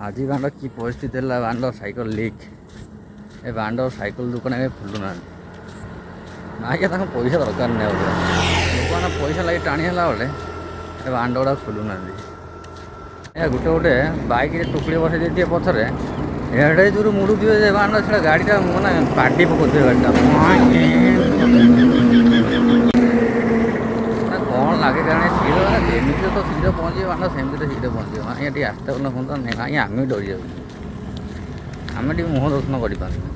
ଆଜି ବାଣ୍ଡ କି ପରିସ୍ଥିତି ହେଲା ବାଣ୍ଡ, ସାଇକେଲ ଲିକ୍। ଏ ବାଣ୍ଡ ସାଇକେଲ ଦୋକାନ ଏବେ ଖୋଲୁନାହାନ୍ତି ନା ଆଜ୍ଞା, ତାଙ୍କ ପଇସା ଦରକାର ନାହିଁ। ଆଉ ଲୋକମାନେ ପଇସା ଲାଗି ଟାଣି ହେଲା ବେଳେ ଏ ବାଣ୍ଡ ଗୁଡ଼ା ଖୋଲୁନାହାନ୍ତି। ଏ ଗୋଟେ ଗୋଟେ ବାଇକ୍ରେ ଟୁକୁଡ଼ି ବସେଇ ଦେଇଥିବେ ପଛରେ, ଏଡ଼େ ଜୋରୁ ମୁଡ଼ୁଥିବେ ଯେ ବାଣ୍ଡ ସେଟା ଗାଡ଼ିଟା ମାନେ ପାଟି ପକାଉଥିବେ ଗାଡ଼ିଟା। ନା କ'ଣ ଲାଗେ କାରଣ ଶୀଘ୍ର ଯେମିତି ତ ଶୀଘ୍ର ପହଞ୍ଚିବ ବାଣ୍ଡ, ସେମିତି ତ ଶୀଘ୍ର ପହଞ୍ଚିବ। ଆଜ୍ଞା, ଟିକେ ଆସ୍ତେ ଗଲେ ହୁଅନ୍ତା ନାହିଁ? ଆଜ୍ଞା, ଆମେ ବି ଡରି ଯାଉଛୁ, ଆମେ ଟିକେ ମୁହଁ ଦର୍ଶନ କରିପାରୁନୁ।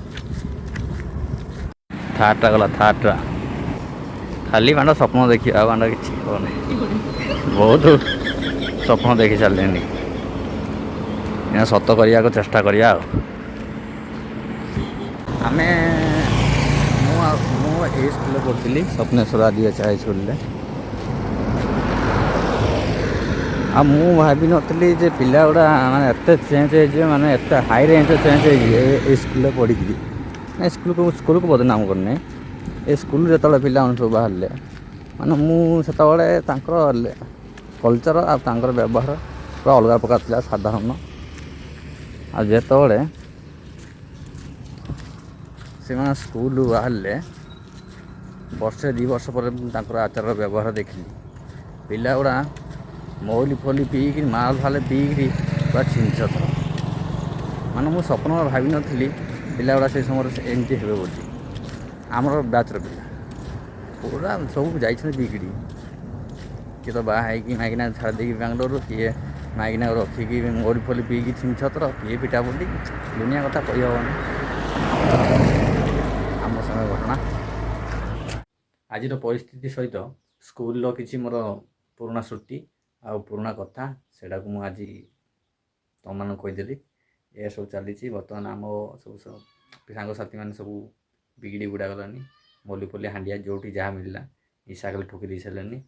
ଥାର୍ଟା ଗଲା, ଥାର୍ଟା ଖାଲି ବାଣ୍ଡ ସ୍ୱପ୍ନ ଦେଖିବା, ଆଉ ବାଣ୍ଡ କିଛି ହେବନି। ବହୁତ ସ୍ୱପ୍ନ ଦେଖି ସାରିଲେଣି, ଏଇନା ସତ କରିବାକୁ ଚେଷ୍ଟା କରିବା। ଆଉ ଆମେ ମୁଁ ଆଉ ମୁଁ ଏଇ ସ୍କୁଲରେ ପଢ଼ୁଥିଲି, ସ୍ୱପ୍ନେଶ୍ୱର ଆଦିବାସୀ ହାଇସ୍କୁଲରେ। ଆଉ ମୁଁ ଭାବିନଥିଲି ଯେ ପିଲା ଗୁଡ଼ା ମାନେ ଏତେ ଚେଞ୍ଜ ହେଇଯିବେ, ମାନେ ଏତେ ହାଇ ରେଞ୍ଜରେ ଚେଞ୍ଜ ହେଇଯିବେ ଏଇ ସ୍କୁଲରେ ପଢ଼ିକିରି। ନା, ସ୍କୁଲକୁ ବଦନାମ କରିନି। ଏ ସ୍କୁଲରୁ ଯେତେବେଳେ ପିଲାମାନେ ସବୁ ବାହାରିଲେ, ମାନେ ମୁଁ ସେତେବେଳେ ତାଙ୍କର କଲଚର ଆଉ ତାଙ୍କର ବ୍ୟବହାର ପୁରା ଅଲଗା ପ୍ରକାର ଥିଲା, ସାଧାରଣ। ଆଉ ଯେତେବେଳେ ସେମାନେ ସ୍କୁଲରୁ ବାହାରିଲେ, ବର୍ଷେ 2 ବର୍ଷ ପରେ ମୁଁ ତାଙ୍କର ଆଚାର ବ୍ୟବହାର ଦେଖିଲି। ପିଲା ଗୁଡ଼ା ମଉଲି ଫଲି ପିଇକିରି, ମାଲ ଫାଲ ପିଇକିରି ପୁରା ଛିନଛତ୍ର। ମାନେ ମୁଁ ସ୍ୱପ୍ନ ଭାବିନଥିଲି ପିଲା ଗୁଡ଼ା ସେଇ ସମୟରେ ଏମିତି ହେବେ ବୋଲି। ଆମର ବ୍ୟାଚ୍ର ପିଲା ପୁରା ସବୁ ଯାଇଛନ୍ତି ବିଗିଡ଼ି। କିଏ ତ ବାହା ହେଇକି ମାଇକିନା ଛାଡ଼ି ଦେଇକି ବାଙ୍ଗଲୋରରୁ, କିଏ ମାଇକିନା ରଖିକି ମଉଲି ଫଲି ପିଇକି ଛିନଛତ୍ର, କିଏ ପିଟା ପୁଟି, ଦୁନିଆ କଥା କହିହେବନି। ଆମ ସମୟ ଘଟଣା। ଆଜିର ପରିସ୍ଥିତି ସହିତ ସ୍କୁଲର କିଛି ମୋର ପୁରୁଣା ସ୍ମୃତି ଆଉ ପୁରୁଣା କଥା, ସେଇଟାକୁ ମୁଁ ଆଜି ତୁମମାନଙ୍କୁ କହିଦେଲି। ଏସବୁ ଚାଲିଛି ବର୍ତ୍ତମାନ। ଆମ ସବୁ ସାଙ୍ଗସାଥିମାନେ ସବୁ ବିଗିଡ଼ି ବୁଡ଼ା ଗଲାନି, ମଲି ଫଲି, ହାଣ୍ଡିଆ, ଯେଉଁଠି ଯାହା ମିଳିଲା ନିଶା ଖାଲି ଠୁକି ଦେଇ ସାରିଲେଣି।